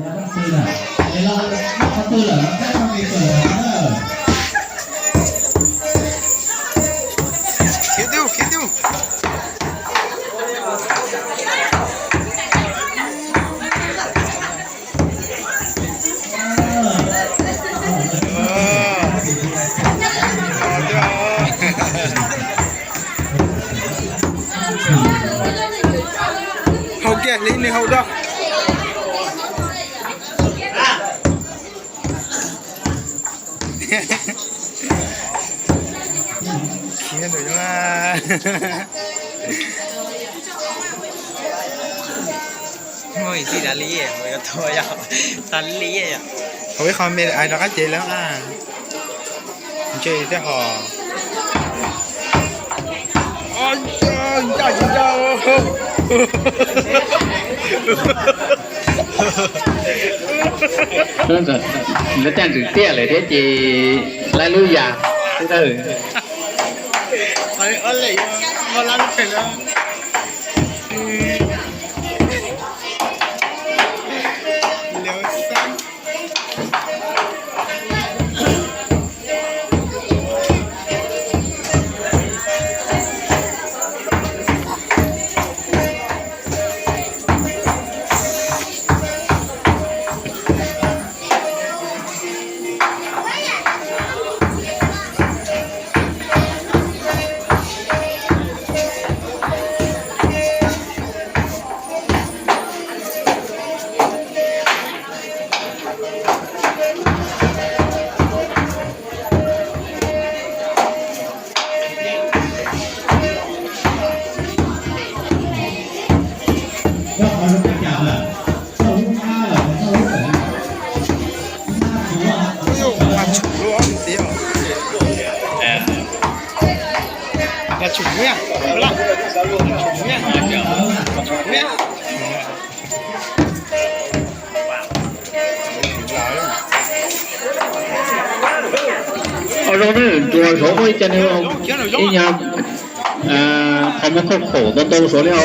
Haus kiag li nws haus dua. Khiav ntawm nyob. Muaj ib txij tas li, tas li. Hauv ib qho me ais rov qab ces lawm a. Ntshe tej ho. Ncaj ncaj. Lawv caj ntswg tiaj lawm thiab ces lawv lub yas xwb tawm. Ua zoo na, tsuas Suav muaj ib co ib nyuag qhov muag khauj khaum ntau ntau Suav li os.